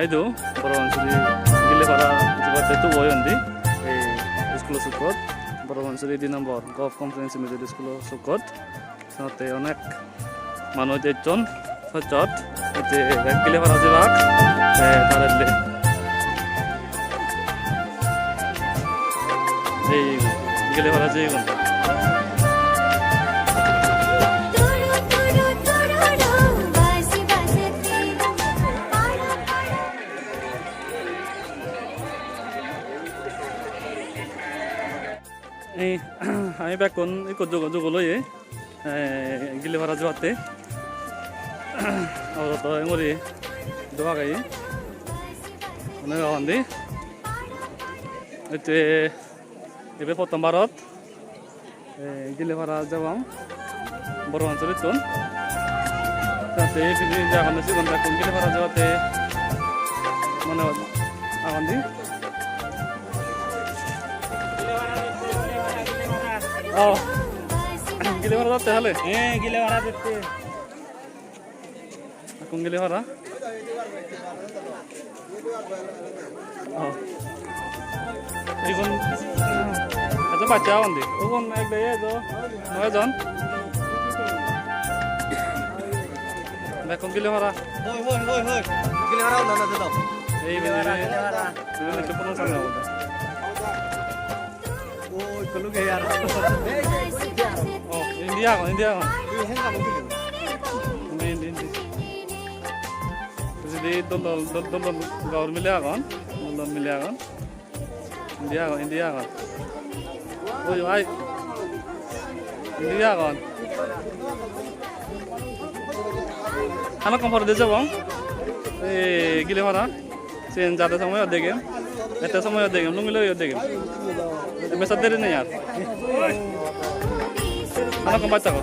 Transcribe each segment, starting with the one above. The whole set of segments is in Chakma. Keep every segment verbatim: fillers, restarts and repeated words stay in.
Edu Boro Pansuri Gilipara jibatte tubo oyondi, ei school-o sukkot, Boro Pansuri di nombor Govt Comprehensive Middle School-o sukkot. Senotte onek manuj ejjon sot sot, ecche Gilipara jebak, te tarelle ei Gilipara jeyon. Ei, ami bekkun ikko jugo-, jugol oye, eh, Gilipara jebatte. Aro to engori do agey. Mone agondi. Ecche ibe pottom barot, eh, Gilipara jebong. Boro Pansurittun. Te ei pijedi agonde sigun bekkun Gilipara jebatte mone agondi. Oh. Gilipara jatte hale? He, Gilipara jatte. Bekkun Gilipara. Oh. Igun, acha bacche agon de. Igun ek dagi ejo, noi jon. Bekkun Gilipara. Hoi, hoi, hoi, hoi. Gilipara unnana de to. Ei, ei, ei. Gilipara, Gilipara. Ei, ei, ei. Oi, kolu ge yar. Oh, India agon, India agon. Indi, indi, indi. Pijedi dol dol, dol dol, dol dol gabur mile agon, dol dol mile agon. Indi agon, indi agon. Oi, ai. Indi agon. Hamakkai poredi jebong. Ei, Gilipara. Siyen jade somoyot degem, ette somoyot degem, lungi loiyo degem. Te bej deri nei ar. Hamakkai baj thago.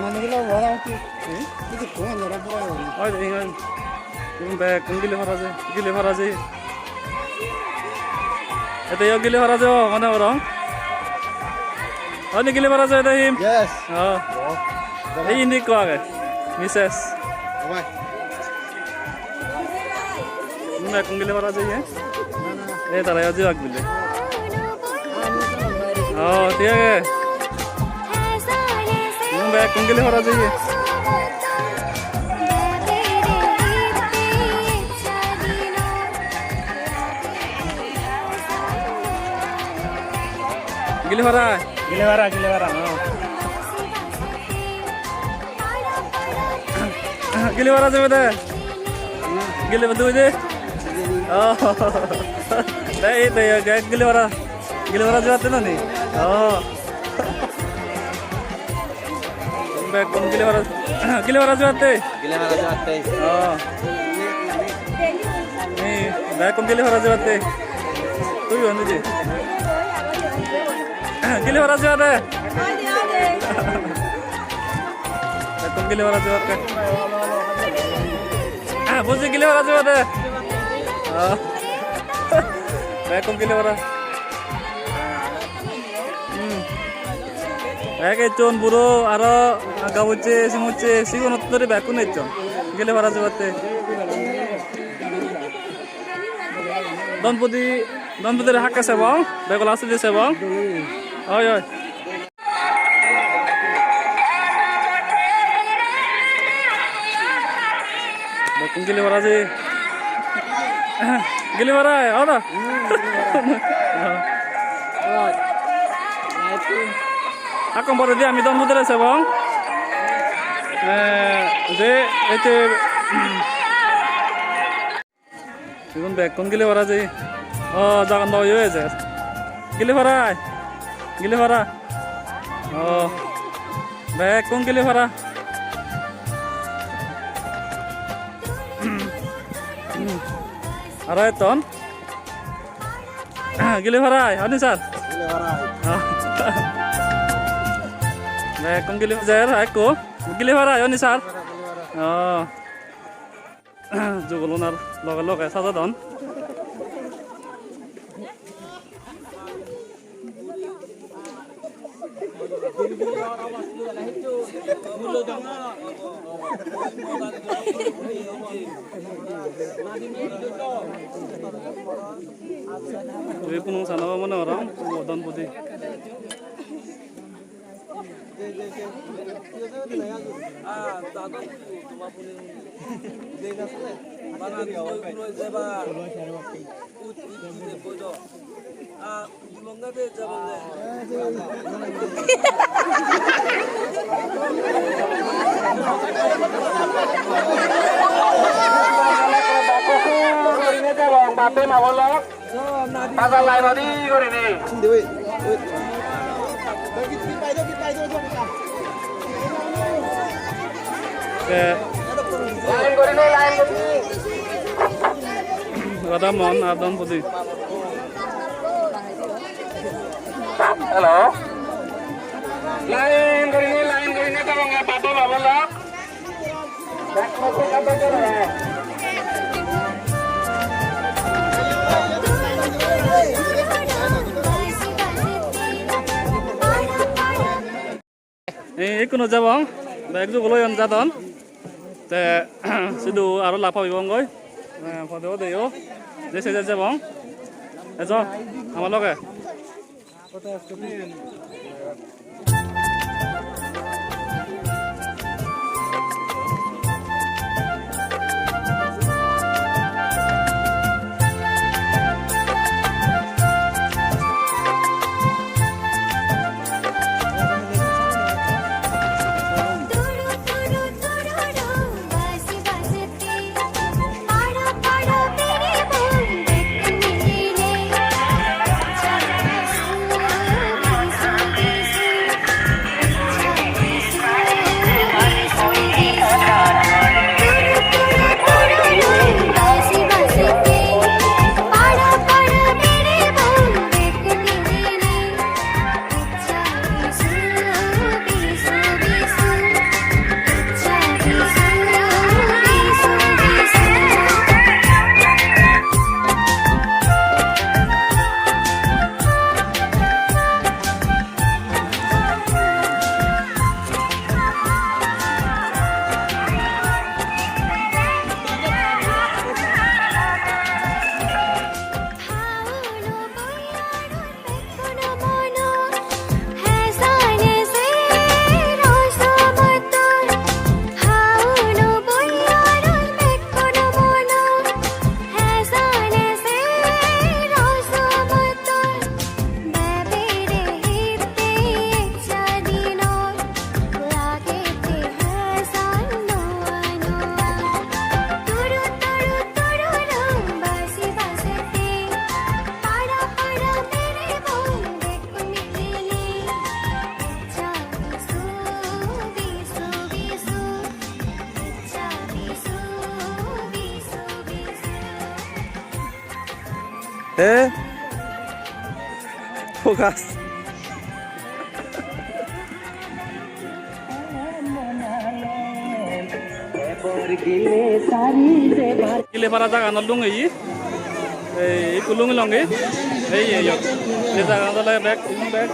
Mane gilo bora uti. Hmm? Oi, oi, oi. Igun bekkun Gilipara jeye, Gilipara jeye. Ete yo Gilipara jebo, mone gorong. Oni Gilipara jeyede him? Yes. Oh. Oh. Ei indi ekko agey. Missus. Bye bye. Igun bekkun Gilipara jeye. Ei tara yo jebak bile. Oh, thik agey. Igun bekkun Gilipara jeye. Gilipara. Gilipara, Gilipara, oh. Gilipara jebede? Gilipara jebede? Oh. Dei, dei, Gilipara. Gilipara jebatte noni? Oh. Bekkun Gilipara, Gilipara jebatte? Gilipara jebatte. Oh. Ei, bekkun Gilipara jebatte. Tui hon didi? Gilipara jebade? Bekkun Gilipara jebatte. Ah, buji Gilipara jebade? Oh. Bekkun Gilipara. Hmm. Ek ejjon buro aro gabucche, simucche, sigunot dhuri bekkun ejjon. Gilipara jebatte. Donpudi, Donpudire hakke sebong, begola sidi sebong. Oi, oi. Bekkun Gilipara jeye. Gilipara, aw da? Hakkon poredi ami Donpudire sebong. Eh, je, ete, igun bekkun Gilipara jeye. O, jagan do oye ejer. Gilipara ai. Gilipara. O, bekkun Gilipara. Aro etton. Gilipara ai, honi sir? Gilipara ai. O. Bekkun Gilipara jer, ekku. Gilipara ai, honi sir? O. Jugolun ar loge loge sajadon. Tui kuno sana mone orang, modon pudi. Te Radha Mohan ar Don Pudi. Hello. Line gurinei, line gurinei, tabonge padol obolak. Ei, ekkuno jabong, bag jugo loyon jadon. Te, sidu aro lap pabibongoi. Eh, pode pode yo. Je se je jabong. Ejo, ama loge. He? Focus. Gile para jaganot lungeye. Ei, ikko lungi longi. Ei, ei, ei. Ei jaganot ole bek, bek.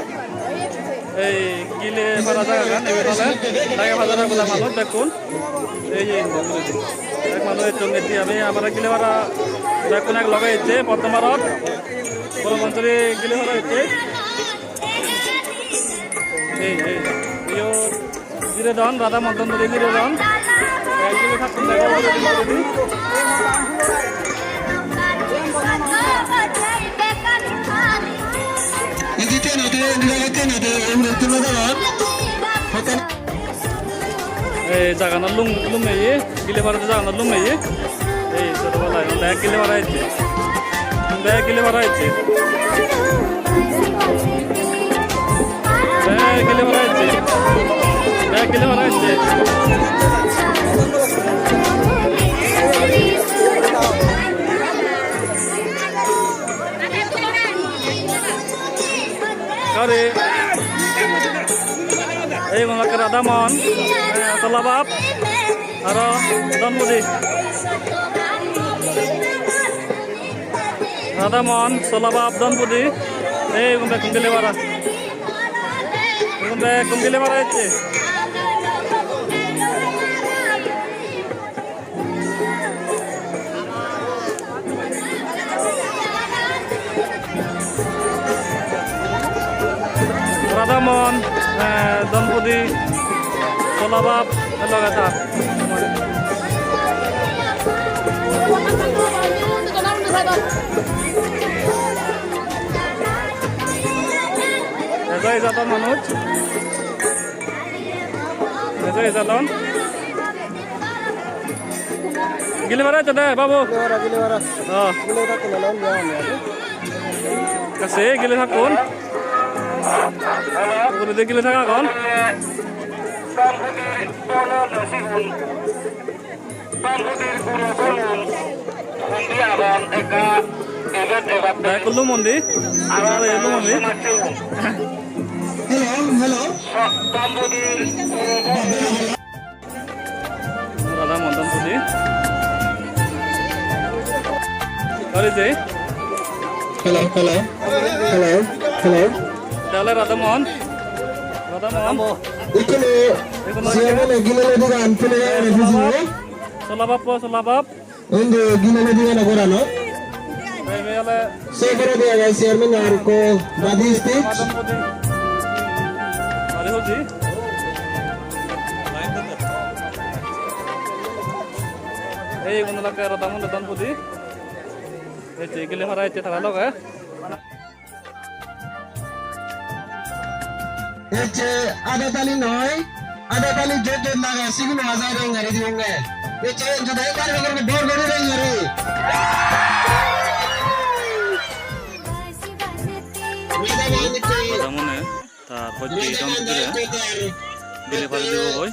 Ei, Gile para jagagan, ibet ole Dage Pajaro goda manuj bekkun. Ei, ei, ek manuj ecchon, ecche ami, amara Gile para bekkun ek loge ecche, Poddom Parot. Boro Panchuri Gile para ecche. Ei, ei, iyot jiredon, Radha Mohan Don Pudi jiredon. Ei, Gile para bekkun degong. Ei jaganot lum-, lumeye, Gile Paror jaganot lumeye. Ei, soto bala, bek Gile Para ecche. Bek Gile Para ecche. Bek Gile Para ecche. Bek Gile Para ecche. Kare. Ei, mama, Radha Mohan. Eh, Sola Bab. Aro Don Pudi. Radha Mohan, Sola Bab, Don Pudi. Ei, igun bekkun Gile Para. Igun Te ekko gile para ecche. Radhamon, eh, Donpudi, Solabab, loge tar. Ejo ejadon manuj. Ejo ejadon. Gile para ecche de, babu. Gile para, gile para. Oh. Gile para, gile para, gile para. Kase gile thakkun. Uguredi gile thakkun. Bangkudir guro bolun, hundi agon ekka, ebet ebet. Dai kullu mondi. Aro sare kullu mondi. Hello, hello. Bangkudir guro bolun. Radhamon Donpudi. Ore je. Hello, hello. Hello, hello. Dale Radhamon. Radhamon. Ikkunu chairman-e gile loi digan tuli aro Solabab po, Solabab. Indi gile loi digan gorano. Ei, ei, ole. Se pore diya gai chairman ar ko badi speech. Are hoji. Ei, igun olakke Radhamon Donpudi. Ei, je gile para ecche tara loge. Ecche ada tali noi, ada tali jot jot lage, siguno ajai reng hari dibonge. Ecche jodai kar begar dor dor reng hari. Radhamon ecche. Radhamone. Tar hoite Donpudire gile pari dibo goi.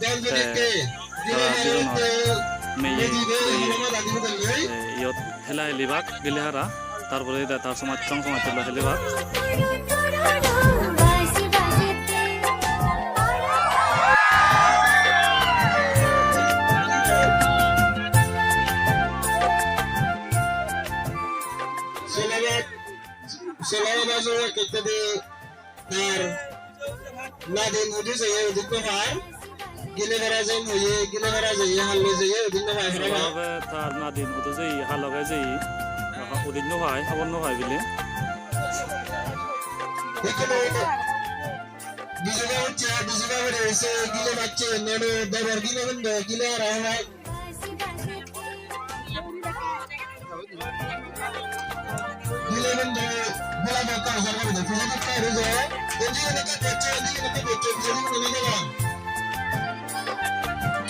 Te tara dijonor meye, eh, iyot hela helibak gile hara. Tar pore tar somaj, song somaj tulo helibak. Solabab, Solabab ajo ekkede. Tar nadin hudu jeye udin no pai. Gile para jeye hoye, gile para jeye hal loi jeye udin no pai parapang. Solabab tar nadin hudu jeye, hal loge jeye udin no pai, hobor no pai bile. Ikkunu bijuga hocche, bijuga guri se gile bacche, nole debor gile binde, gile hara hara. Gile binde, bola bokka hor gori de, puja bokka hori de. Endi gene ekka bocche, endi gene ekka bocche, puja bokka hori de.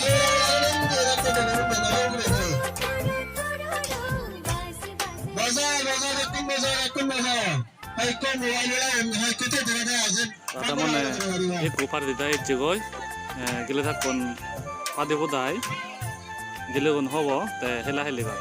Ke gile binde, ekka bocche, bocche, bocche. Baja, baja, bekkun baja, bekkun baja. Hai, ekko mobile wala, hai, ekko te dega de aje. Radhamone ekko party da ecche goi, eh, gile thakkun padi pudai, gilegun hobo, te hela heliba.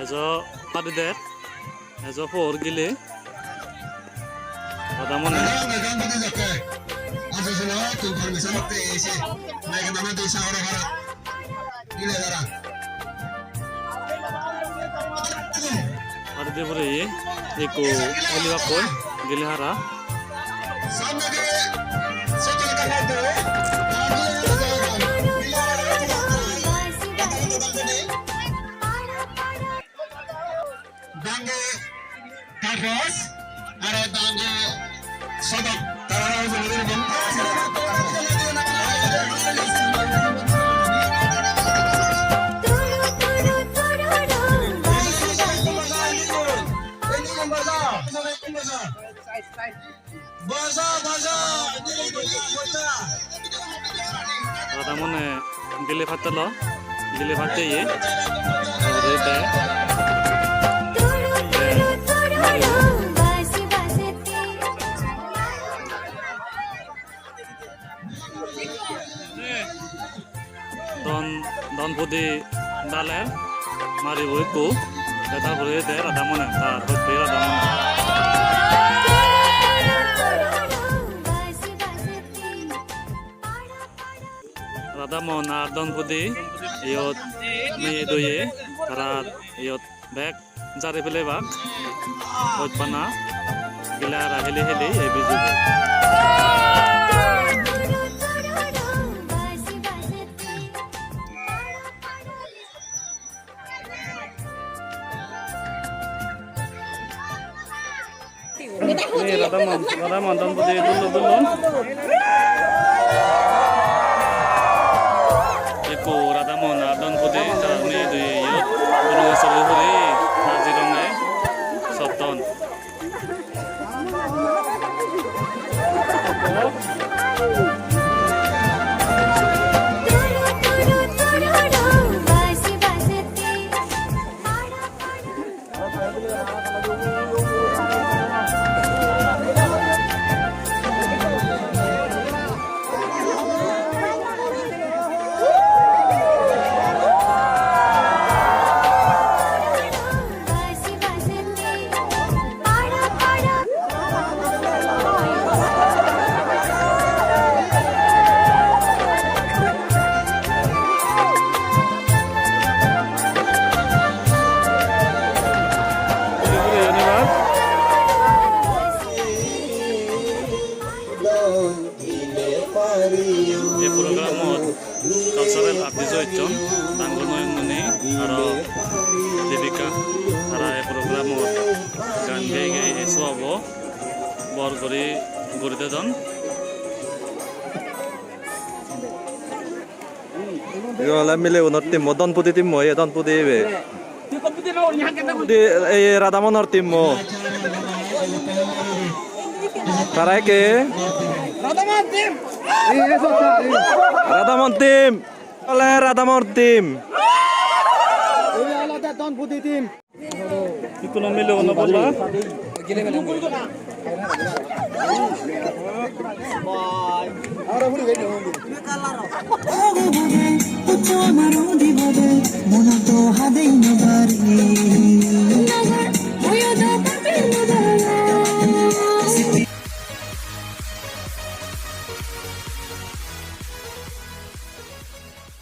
Ejo padi der, ejo por gile. Radhamone. Ar de pore ye, ekko oli bakkoi, gile hara. Dangu Tapos, aro Dangu Sodok, tara hojoli guri don. Baja, baja, baja. Radhamone gile pattelo, gile patteye. Ugure te. Don pudi daler, maribo ikko, te tar pore de Radhamone, tar hotte Radhamone. Radhamon ar don pudi iyot meye doye, tara iyot bek jari pelebak, hojpana, gila ara heli heli ei bijubo. Ei Radhamon, Radhamon don pudi dullo dullo. Ekko Radhamon ar don pudi tara meye doye iyot. Dullo sori huri, haji ronge sotton. Ei programot cultural artist-o ecchon, Dangu Noyonmoni aro Debika. Tara ei programot gaan gei gei ei show-bo bor guri guri dedon. Ibe ole milegunor team-o, don pudi team-o, ye don pudi ibe. Di, ei Radhamonor team-o. Tara ekke? Radhamon team. Ole Radhamon team. Ikkuno mile ono bolla.